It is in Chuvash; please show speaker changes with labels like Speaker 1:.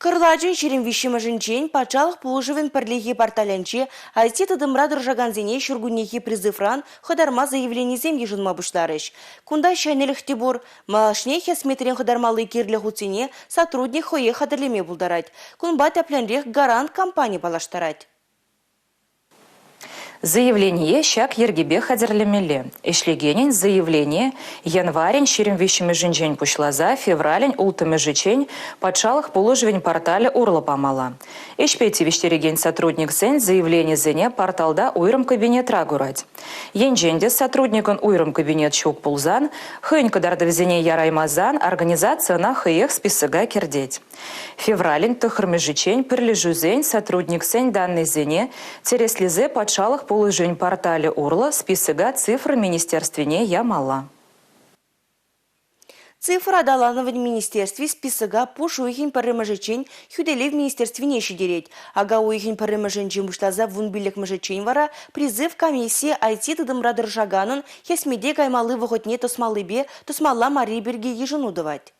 Speaker 1: Кӑрлачӑн 23-мӗшӗнчен патшалӑх пулӑшӑвӗн пӗрлехи порталӗнче IT-тытӑмра тӑрӑшакансене ҫуркуннехи призывран хӑтарма заявленисем йышӑнма пуҫларӗҫ. Кунта ҫӗнӗлӗх те пур. Малашне хӗсметрен хӑтармалли кирлӗ хутсене сотрудник хӑех хатӗрлеме пултарать. Кунпа тӗплӗнрех «Гарант» компани паллаштарать.
Speaker 2: Заявление ҫак йӗркепе хатӗрлемелле. Ӗҫлекенӗн заявление январӗн 23-мӗшӗнчен пуҫласа февралӗн 6-мӗшӗччен патшалӑх пулӑшӑвӗн порталӗ урлӑ памалла. Ӗҫпе тивӗҫтерекен сотрудниксен заявленисене порталта уйрӑм кабинетра курать. Енчен те сотрудникӑн уйрӑм кабинет ҫук пулсан, хӑйӗн кӑтартӑвӗсене яраймасан организаци ӑна хӑех списока кӗртет. Февралӗн 9-мӗшӗччен пӗрлешӳсен сотрудниксен даннӑйсене тӗрӗслесе патшалӑх пулӑшӗвӗн порталӗ урлӑ списока цифра министерствине ямалла.
Speaker 1: Цифра аталанӑвӗн министерстви списока пуш уйӑхӗн 1-мӗшӗччен Хӳтӗлев министерствине ҫитерет. Ака уйӑхӗн 1-мӗшӗнчен пуҫласа 15-мӗшӗччен вара призыв комиссийӗ IT-тытӑмра тӑрӑшаканӑн хӗсмете каймалли вӑхӑтне тӑсмаллипе тӑсмалла марри пирки йышӑну тӑвать.